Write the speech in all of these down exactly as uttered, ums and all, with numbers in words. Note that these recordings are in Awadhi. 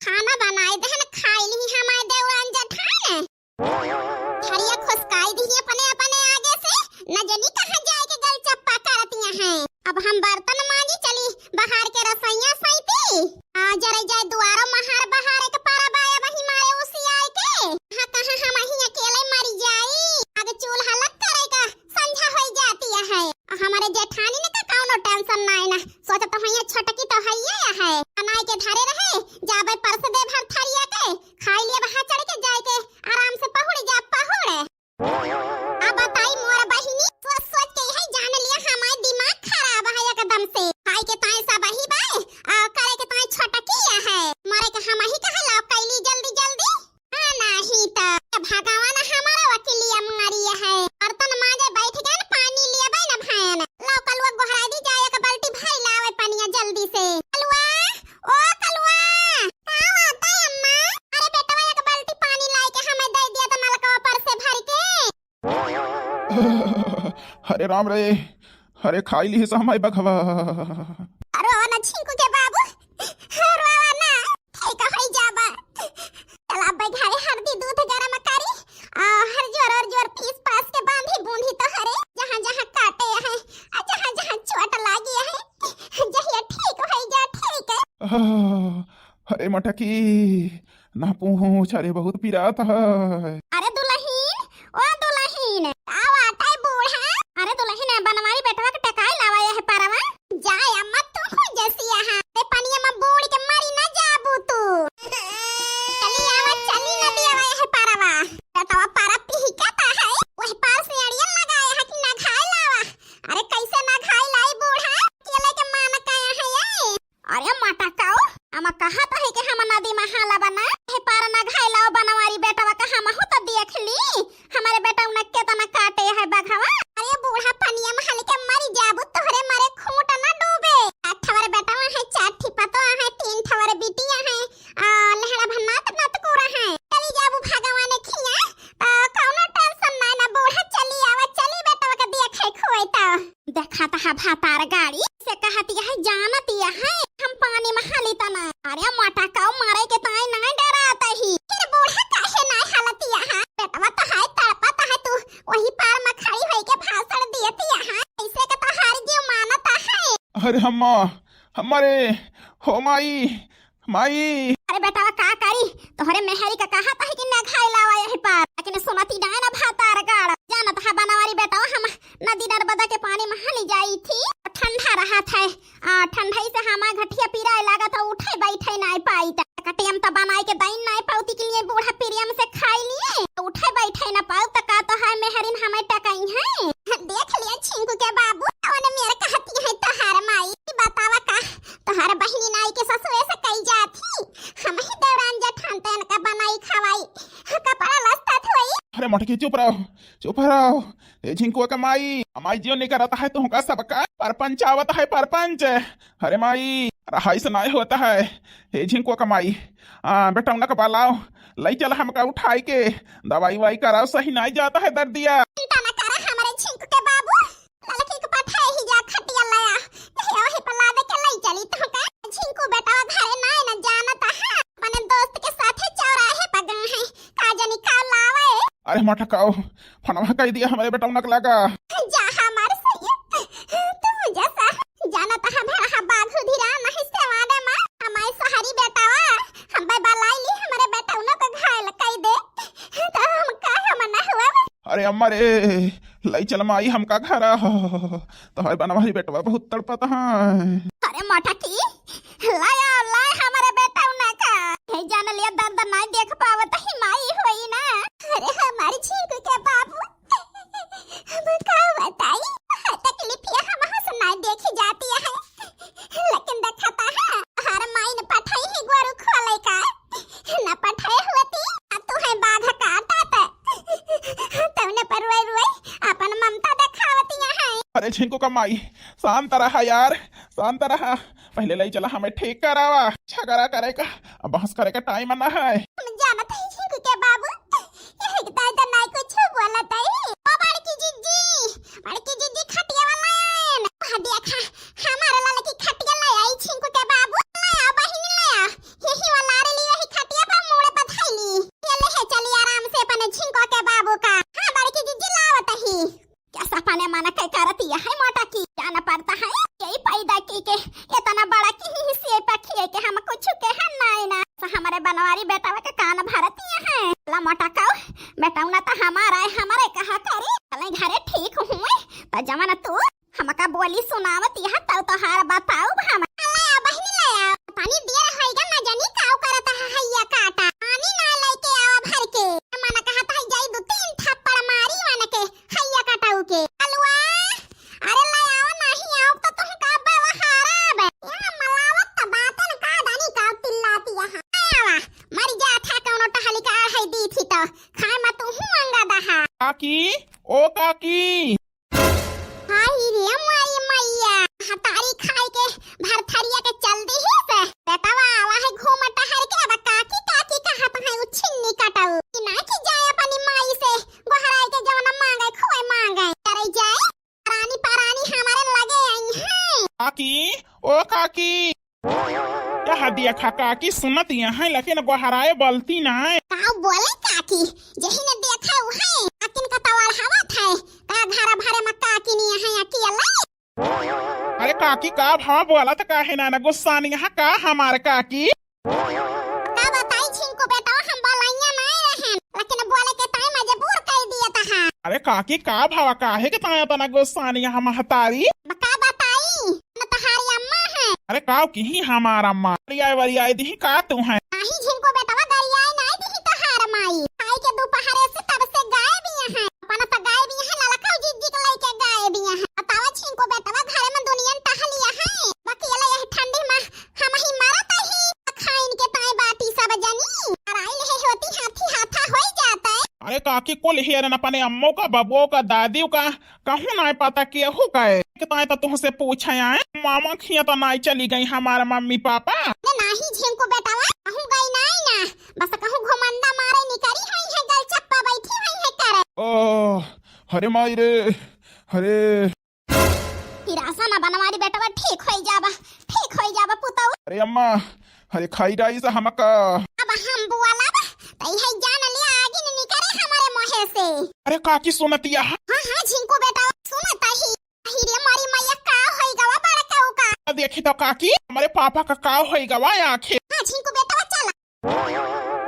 खाना बनाई देहन, खाई ली हमारे देवरान जेठान। थरिया खुसकाई दिही अपने, अपने आगे से, न जनी कहाँ जाए के गलचप्पा करतिया हैं। अब हम बर्तन मांजी चली, बहार के रसोइया सैती। आ, जरे जाए दुआरो महार बहारे के परब आए, वही मारे उसी आए के। हाँ, कहाँ हम ही अकेले मरी जाई। आगे चूल्हा लग करे का संझा होई जाती है। आ, हमारे जेठानी ने का कौनो tension नाई ना, सोचत तो है छोटकी तो है ये है। बनाए के धरे रहे, जाबे परस दे भर थरिया के, खाई लिए बहा चढ़ के जाए के, आराम से पहुड़ जा पहुड़। अब बताई मोर बहिनी, सोच सोच के यही जान लिया हमार दिमाग खराब है एकदम से। खाए के ताई सब ही बाय, आ करे के ताई छोटकी है। मरे के हम ही कहे लाओ कैली जल्दी जल्दी। आ नाही त भगवान हमारा वकीलिया मारी है। बर्तन माजे बैठ गए न, पानी लिए बे न भायन। लाओ कलुआ गोहराई दी जाए, एक बाल्टी भरी लावे पनिया जल्दी से। कलुआ, ओ कलुआ, का बात है अम्मा? अरे बेटवा, एक बाल्टी पानी लाई के हमें दे दिया तो नलकवा पर से भर के। अरे राम रे, अरे खाई ली समय बघवा। अरे ना छिंकू के बाबू, अरे ना, ठीक है जाबा। चला अब घरे हरदी दूध गरम करी, आ हर जोर और जोर पीस पास के बांधी बूंदी तो हरे, जहाँ जहाँ काटे है, आ जहाँ जहाँ चोट लागी है, जहिया ठीक होई जा, ठीक है। आह, अरे मटकी, ना पूछ, अरे बहुत पिरात है। अरे दुलहिन, ओ दुलहिन, का बात है बूढ़ा? अरे दुलहिन, बनवारी बेटवा के टकाई लावा यह परवा। जाए अम्मा, तू हूँ जैसी यहाँ। ते पनिया में बूड़ के मरी ना जाबू तू। चली आवा, चली नदिया वा यह परवा। बेटवा पारा पिहिकाता है, वही पार से अड़िया लगाया है कि नघाए लावा। अरे कैसे नघाए लाई बूढ़ा? अकेले के मान काया है ये? अरे मटकाओ, हम कहत है कि हम नदी में हाला बना, हे पार नघाए लाओ बनवारी बेटवा का हम हो तो देख ली। हमारे बेटवा न केतना काटे है बघवा। अरे बूढ़ा पनिया में हल के मरी जाबू, तोहरे मारे खूंट न डूबे। चार ठवर बेटवा है, चार ठी पतवा है, तीन ठवर बिटिया है, आ, लहरा भन्नात नत कोरा है। चली जाबू भगवान खिया, आ, कौनो tension ना, ना बूढ़ा चली आवा, चली बेटवा के देखे खुआई तो। देखत हा भातार गाड़ी से कहत यह जानत यह हम पानी में हाली तना। अरे मटकाओ मारे के ताई नाय डरात ही। फिर बूढ़ा काहे नाय हालत यह? बेटवा तो हाय तड़पत है, तू वही पार में खड़ी होई के भाषण दियत यह। ऐसे के तो हार जीव मानत है। अरे हम्मा, हमारे हो माई, माई। अरे बेटवा का करी, तोहरे मेहरी का कहत है कि नघाई लावा यही पार, लेकिन सुनती ना ना भातार गाड़। जानत है बनवारी बेटवा, हम नदी नर्मदा के पानी में हाली जाई थी, ठंडा रहत है, आ, ठंडई से हमार घटिया पिराए लागत है, उठे बैठे नाय पाई। त कटियम त बनाए के दाइन नाय पाउती के लिए बूढ़ा प्रियम से खाई लिए, उठे बैठे ना पाऊ, त का तो है मेहरिन हमें टकाई है। देख लिया छिंकू के बाबू, कौन मेर कहती है तोहार माई, बतावा का तोहार बहिनी नाई के ससुरे से कई जात ही, हम ही दौरान जेठान तैन का बनाई खवाई, कपड़ा लस्ता धोई। अरे मटकी चुप रहो, चुप रहो। ए झिंकुआ का माई, हमाई जियो निकरत है तुमका सबका, परपंच आवत है परपंच। अरे माई, रहाई से नाय होता है। ए झिंकुआ का माई, आ, बेटौना का बलाओ, लई चल हमका उठाई के, दवाई वाई कराओ, सही नाय जाता है दर्दिया। चिंता न करा हमरे झिंकू के बाबू, ललकी के पठाए ही जा खटिया लाया, यही वही पर लादे के लई चली तुमका। झिंकू बेटवा घरे नाय न जानत है, अपने दोस्त के साथे चौराहे पर गए हैं, का जानी का लावे। अरे मटकाओ, फोनवा कई दिया हमरे बेटौना के लगा। जा हमार सैया, तू जैसा जानत है भेड़ा बाघ उधिरा नहीं से वादे माँ, हमारे सहारी बेटावा, हम बे बलाई ली, हमरे बेटौना को घायल कई दे, तो हम का हम ना हुआ। अरे अम्मा रे, लई चल माई हमका घर, तोहर बनवारी बेटवा बहुत तड़पत है। अरे मटकी, लाया, लाया हमरे बेटौना का। हे जान लिया दर्द नाय देख पावत ही माई होई ना। अरे हमार झिंकू के बाबू, हम का बताई, तकलीफिया हम हंस नाय देखी जाती है, लेकिन देखता है, हर माई ने पठाई ही गोरू खोले का, न पठाए होती, अब तू है बाघ काटत, तौने पर रोई रोई अपन ममता देखावतिया है। अरे झिंकू का माई, शांत रहा यार, शांत रहा। पहले लई चला हमें ठीक करावा। झगड़ा करे का, अब बहस करे का टाइम ना है। हम जानत है झिंकू के बाबू, यही दादा नाई कुछ बोलत है। ओ बड़की जिज्जी, बड़की जिज्जी खटिया वाला आयन। वहाँ देखा, हमारा ललकी खटिया ले आई झिंकू के बाबू। ले आ बहिनी ले आ, यही वाला रे लिए बनवारी बेटवा के कान भरतिया है। ला मोटकऊ, बेटौना त हमार है, हमरे कहा करी। चले घरे ठीक हुए, त जवन तू हमका बोली सुनावत यह तब तोहार बताऊ हम। ले आ बहिनी, ले आ। पानी दियर होइगा, ना जानी काऊ करत है हैया काटा। पानी ना लेके आवा भर के। मन कहत है जाई दू तीन थप्पड़ मारी मन के हैया काटाऊ के। अलवा, अरे ले आवा, नाही आऊ त तुहका व्यवहार बे। यहाँ मलावत त बातन का दानी का तिल्लाती यहाँ। ले आवा, मर जा था कौनो टहली का है दी थी तो। खाए मा तू हूँ अंगा दहा। काकी, ओ काकी। हाय रे मोरी मैया, हतारी खाए के भरथरिया के चल दी ही से। बेटवा आवा है घूम टहर के, अब काकी काकी कहत है उ छिन्नी कटाऊ। कि ना कि जाए अपनी माई से गोहराई के जवन मांगे खोए मांगे। करे जाए, रानी परानी हमारे लगे आई हैं। काकी, ओ काकी। कहा दिया खा काकी सुनत यहाँ, लेकिन गोहराए बोलती ना है। काऊ बोले काकी, यही ने देखा उ है, अकिन का तवाल हवा था, का घर भरे में काकी नहीं है अकेले। अरे काकी का भाव बोलत काहे ना, ना गुस्सा नहीं है का हमार काकी? का बताई झिंकू बेटवा, हम बोलैया नहीं रहन, लेकिन बोले के ताई मजबूर कर दिया था। अरे काकी का भाव, काहे के ताई इतना गुस्सा नहीं है महतारी? का बताई? न तोहारी अम्मा है। अरे काऊ किही हमार अम्मा? वरियाए वरियाए दिही का तू है? नाही झिंकू बेटवा गरियाए नाही दिही तोहार माई। खाई के दोपहरे से तब से गायब ही है। अपना तो गायब ही है, ललका जिज्जी के लेके गायब ही है। बतावा झिंकू बेटवा घरे में दुनिया टहलिया है। बकिया ले यह ठंडी में हम ही मरत ही। खाइन के ताई बाटी सब जनी। अराइल है होती हाथी हाथा होई जाता है। अरे काकी कुल हेरन अपने अम्मो का, बबुओ का, दादियों का, कहूँ नाय पता केहू का है। कि ताई तो तुहसे पूछे आए, मामा खिया तो नाय चली गई हमार मम्मी पापा। अरे नाही झिंकू बेटवा, कहूँ गई नाय ना, बस कहूँ घुमंदा मारे निकरी हुई है, गलचप्पा बैठी हुई है करे। ओ, अरे माई रे, अरे। निराशा ना बनवारी बेटवा, ठीक होई जाबा, ठीक होई जाबा पुतऊ। अरे अम्मा, अरे खाई डाई से हमका। अब हम बोलब, त इहे जान लिया आगे न निकरे हमारे मुँहे से। अरे काकी सुनतिया। हाँ, हाँ, झिंकू बेटवा, सुनत ही। अही रे मोरी मैया, का होई गवा बड़कऊ का? देखी तो काकी, हमारे पापा का का होई गवा आखिर। हाँ, झिंकू बेटवा, चला।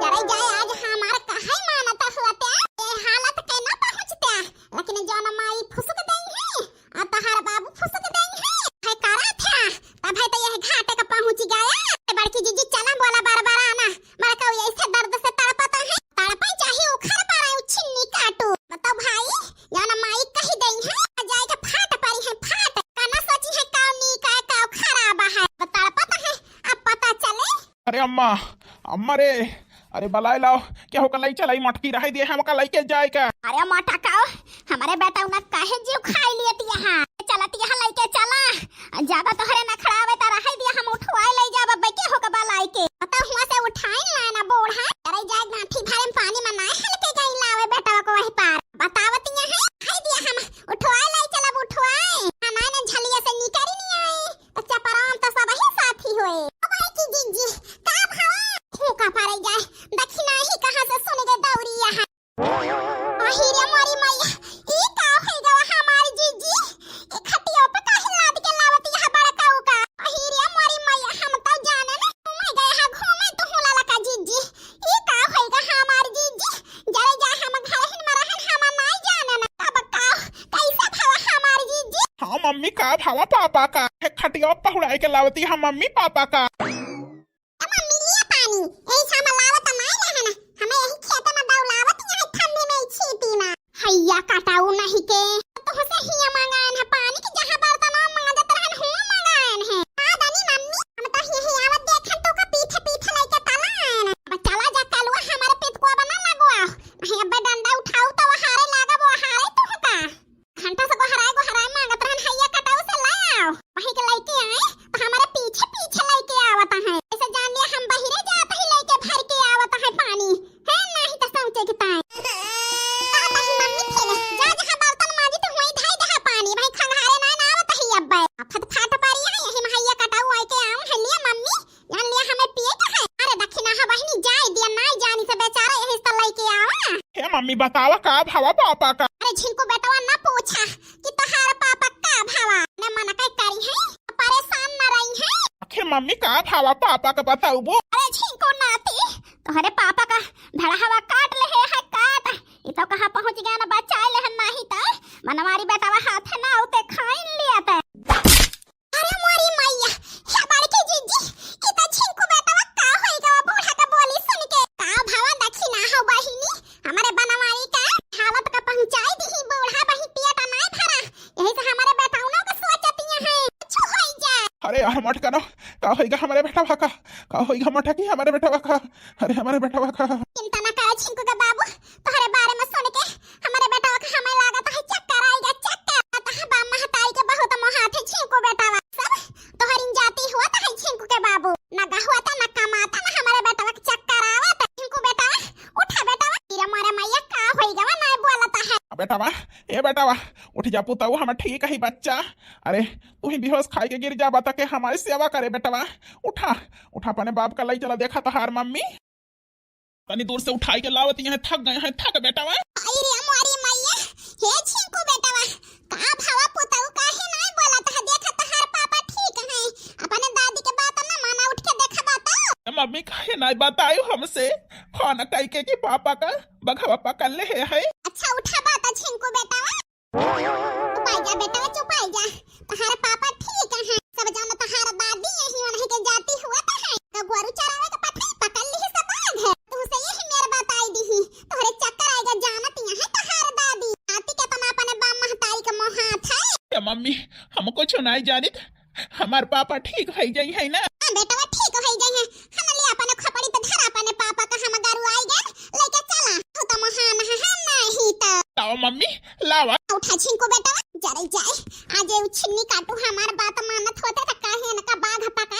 जरे जाए आज हमार काहे मानत हुआ त्या, ए हालत के ना पहुँचत्या, लेकिन जौन माई फुसुक देई है, आ तहार बाबू फुसुक देई है, है करा था, तब है तो यह घाटे का पहुँच गया। ए बड़की जीजी चला बोला बरबराना, बड़का ऐसे दर्द से तड़पता है, तड़पे चाहे उखड़ पड़े, उ छिन्नी काटू। बताओ भाई, जौन माई कही देई है, जाए के फाट पड़ी है, फाट, का ना सोची है, का नीक है, का खराब है, तड़पता है, अब पता चले। अरे अम्मा, अम्मा रे, अरे बलाए लाओ, केहू का लई चलाई मटकी रहे दिए, हमका लइके जाए का। अरे मोटकऊ, हमरे बेटौना काहे जीव खाई लियत यहाँ? चलत यहाँ लइके चला, ज्यादा तोहरे नखड़ावे त रहे दिया, हम उठवाए लई जाब अब्बे केहू का बलाए के। बताओ हुआ से उठाइन लाए ना बूढ़ा, अरे जाए गांठी भरे में पानी में नाय हलके गई लावे बेटवा को वही पार। बतावत यहाँ है, खाई दिया हम उठवाए लई चलब उठवाए, हमारे झलिया से निकरी नहीं आई। अच्छा, परम तो सब ही साथी होए। ओ भाई की जिज्जी, का भावा? फूका पड़े जाए, दक्षिणा ही कहाँ से सुन के दौरी यहाँ। अही रे मोरी मैया, ई का होई गवा हमार जिज्जी? ई खटिया पे काहे लाद के लावत यहाँ बड़कऊ का? अही रे मोरी मैया, हम तो जाने ना, घूमे गए हैं, घूमे तो हुला लका जिज्जी। ई का होई गा हमार जिज्जी? जरे जा हम घर हिन मरहन हम नाई जाने ना। अब का, कैसे भवा हमार जिज्जी? हाँ मम्मी, का भावा पापा का? हे खटिया पहुड़ाए के लावती हम मम्मी पापा का। ए मम्मी लिया पानी, यही सामान लावत नाई रहन। हमें यही खेत में दौलावत यहाँ ठंडी में छीती में। हैया काटाऊ नहीं के। तो से हिया मंगान है पानी की जहाँ बर्तन मांजत रहन हूँ मंगान है। का दानी मम्मी, हम तो यही आवत देखन तो का पीछे पीछे लेके तला आयन। अब चला जा कलुआ हमारे पितकुआ बना लगवा। नहीं अब्बे डंडा उठाऊ तो वहारे लागब वहारे तुहका। घंटा से गोहराए गोहराए मांगत रहन हैया कटाऊ से ले आओ। वहीं के लेके आए तो हमारे पीछे पीछे लेके आवत है। ऐसे जान लिया हम बहिरे जात ही लेके भर के आवत है पानी। है नाही तो सोचे के ताए। का ताही मम्मी खेले, जा जहाँ बर्तन मांजी तो वहीं धाई दहा पानी, वहीं खंगारे ना ना आवत ही अब्बे। आफत फाट पारी है, यही में हैया कटाऊ आए के आऊं है लिया मम्मी। जान लिया हमें पिए का है। अरे दक्षिणा है बहिनी, जाए दिया, नाई जानी से बेचारा यही से लेके आवा। हे मम्मी बतावा का भावा पापा का? अरे झिंकू बेटवा ना पूछा कि तहार पापा का भावा। न मन का करी है, परेशान न रही है। आखिर मम्मी का भावा पापा का बताऊबो? अरे झिंकू नाती, तोहरे पापा का धड़हवा काट लेहे है, काट। ई तो कहाँ पहुँच गया ना, बचाए लेहन नाही त बनवारी बेटवा हाथ ना उते खाइन लिया ते। अरे मोरी मैया, हे बड़की जीजी, ई त झिंकू बेटवा का होई गवा बूढ़ा का बोली सुन के। का भवा दखिना हो बहिनी, हमरे बनवारी का हालत का पहुँचाई दिही बूढ़ा, बही पेट नाय भरा, यही से हमरे बेटौनो के सोचतिया है, कुछ होई जाए। अरे यार मटकनो, का होई गा हमरे बेटवा का, का होई गा मटकी हमरे बेटवा का, अरे हमरे बेटवा का। चिंता ना करे झिंकू के बाबू, तोहरे बारे में सुन के हमरे बेटवा का हमें लागत है चक्कर आई गा, चक्कर। तहा बा महतारी के बहुत मोहात है झिंकू बेटवा, सब तोहरिन जाति हुआ त है झिंकू के बाबू, न गहुआ त न कमाता न हमरे बेटवा के चक्कर आवत। झिंकू बेटवा, उठा बेटवा, तेरा मोरे मैया का होई गवा ना बोलता है। बेटवा, ए बेटवा, उठ जा पुतऊ, हम ठीक ही बच्चा। अरे, तू ही बेहोश खाई के गिर जा, बता के हमारी सेवा करे बेटवा। उठा, उठा अपने बाप का लई चला, देखा तोहार मम्मी। तनी दूर से उठाई के लावत यहाँ, थक गए हैं, थक बेटवा। आई रे मोरी मैया, हे झिंकू बेटवा, का भवा पुतऊ काहे नाय बोलत है? देखा तोहार पापा ठीक है, अपने दादी के बात ना माना, उठ के देखा बताओ। ए मम्मी काहे नाय बतायो हमसे? फोन कई के कि पापा का बघवा पकड़ ले है। अच्छा उठा बात झिंकू बेटवा। चुपाई जा बेटा, चुपाई जा। तोहार पापा ठीक है। सब जौन तोहार दादी यही उन्हीं के जाति हुआ तो है। तो गोरू चरावे के पठई पकड़ ली सब बाघ है। तू से यही मेर बताई दी ही। तोहरे चक्कर आएगा जानत यहाँ है तोहार दादी। आती के तना अपने बाप महतारी के मोहात है। ए मम्मी, हम कुछ नहीं जानित। हमार पापा ठीक होई जाई है ना? हाँ बेटवा, ठीक होई जाई है। हम ले अपने खोपड़ी पे धरा, अपने पापा का हम गरु आई गए, लेके चला। तू तो महान है, हम नहीं तो। लाओ मम्मी, लावा। उठा झिंकू बेटवा, जरे जाए। आज ये उछिन्नी काटू हमार बात मानत होते तो काहे इनका बाघ पकड़